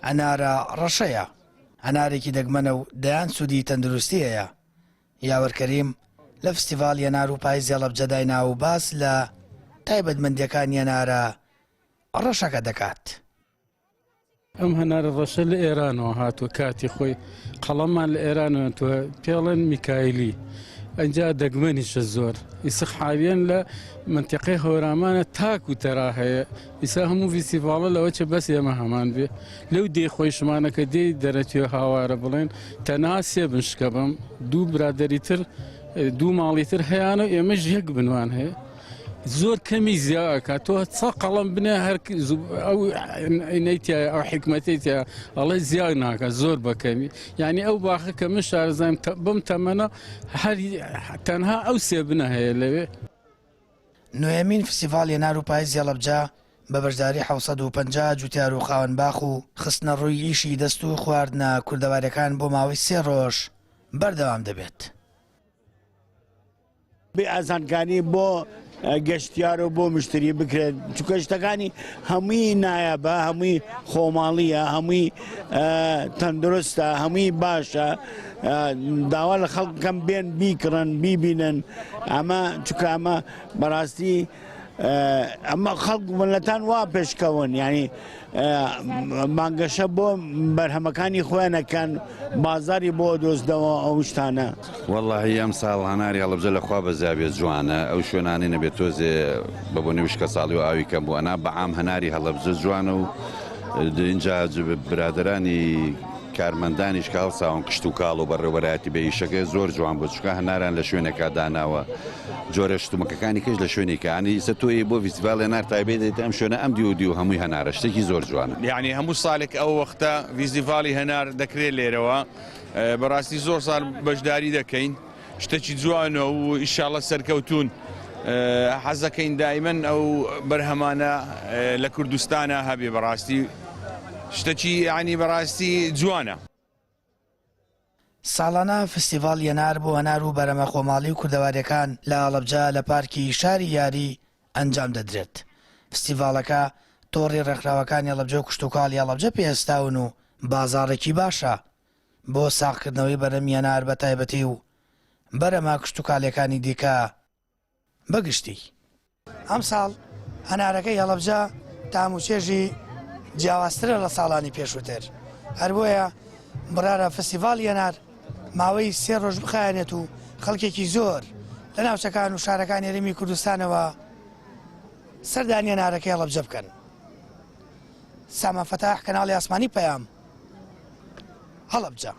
هەنارە ڕەشەیە، هەنارێکی دەگمەنە و دەیان سوودی تەندروستی هەیە. یاوەر کەریم لە فستیڤاڵی هەنار و پایزی هەڵەبجە داینا و باس لە تایبەتمەندییەکانی هەنارە ڕەشەکە دەکات. ئەم هەنارە ڕەشە لە ئێرانەوە هاتووە کاتی خۆی قەڵەممان لە ئێرانەوە هاتووە پێڵێن میکایلی ئەجا دەگمەنیشە زۆر ئیسە حاویەن لە منتیقەی هەورامانە تاک و تەرا هەیە ئیسا هەموو ڤیستیڤاڵە لەوە چە بەس ئێمە هەمان بێ لەو دێ خۆیشمانە کە دێی دەرەتوێ هاوارە بڵێن تەنها سێ بنشکە بم دوو برادری تر دوو ماڵی تر هەیانە و ئێمەش یەک بنوان هەیە زۆر کەمی زیا ئەکات تۆ چە قەڵم بنێ هەر ئەو نەیتیا ئەو حکمەتی تیا ئەڵێ زیا ناکە زۆر بەکەمی یعنی ئەو باخە کە من شارەزایم بم تەمەنە هەر تەنها ئەو سێبنە هەیە لەوێ. نۆیەمین فستیڤاڵی هەنار و پایزی هەڵەبجە بە بەشداری 750 جوتیار و خاوەن باخ و خستنەڕووی ئیشی دەست و خواردنە کوردەواریەکان بۆ ماوەی سێ ڕۆژ بەردەوام دەبێت. بێ ئاسانکاری بۆ گەشتیار و بۆ مشتری بکرێت چونکە شتەکانی هەمووی نایابە هەمووی خۆماڵیە هەمووی تەندروستە هەمووی باشە داوا لە خەڵک کەم بێن بیکڕن بیبینن ئەمە چونکە ئەمە بەڕاستی ئەمە خەڵک ملەتان وا پێشکەون یعنی بانگەشە بۆ بەرهەمەکانی خۆیان ئەکەن بازاری بۆ دۆزنەوە ئەو شتانە. وەڵاهی ئەم ساڵ هەناری هەڵەبجە لە خوا بەزیابێ جوانە ئەو شوێنانەی نەبێ تۆزێ بە بۆنەی وشکە ساڵی و ئاوی کەم بوو ئەنا بە عام هەناری هەڵەبجە جوانە و ئینجا برادەرانی کارمەندانیش کە هەڵساون کشتوکاڵ و بەڕێوەبەرایەتی بە ئیشەکەی زۆر جوان بوو چونکە هەناران لە شوێنێکا داناوە جۆرە شتومەکەکانی کەش لە شوێنێکە ینی ئیسە تۆ بۆ ڤیستیڤاڵ هەنار تایبەت دێتە ئەم شوێنە ئەم دیو دیو هەمووی هەنارە شتێکی زۆر جوانە. یعنی هەموو ساڵێک ئەو وەختە ڤیستیڤاڵی هەنار دەکرێت لێرەوە بەڕاستی زۆر ساڵ بەشداری دەکەین شتێکی جوانە و ئیشاڵە سەرکەوتون حەزەکەین دایمەن ئەو بەرهەمانە لە کوردستانە هەبێ بەڕاستی شتێکی ینی بەڕاستی جوانە. ساڵانە فستیڤاڵی هەنار بۆ هەنار و بەرەمە خۆماڵی و کوردەواریەکان لە هەڵەبجە لە پارکی شاری یاری ئەنجام دەدرێت. فستیڤاڵەکە تۆڕی ڕێکخراوەکانی هەڵەبجە و کشتوکاڵی هەڵەبجە پێهەستاون و بازاڕێکی باشە بۆ ساغکردنەوەی بەرەمی هەنار بە تایبەتی و بەرەمە کشتوکاڵیەکانی دیکە بە گشتی. ئەمساڵ هەنارەکەی هەڵەبجە تام و چێژی جیاوازترە لە ساڵانی پێشووتر، هەر بۆیە بڕیارە فستیڤاڵی هەنار ماوەی سێ ڕۆژ بخایەنێت و خەڵکێکی زۆر لە ناوچەکان و شارەکانی هەرێمی کوردستانەوە سەردانی هەنارەکەی هەڵەبجە بکەن. سامان فەتاح، کەناڵی ئاسمانی پەیام، هەڵەبجە.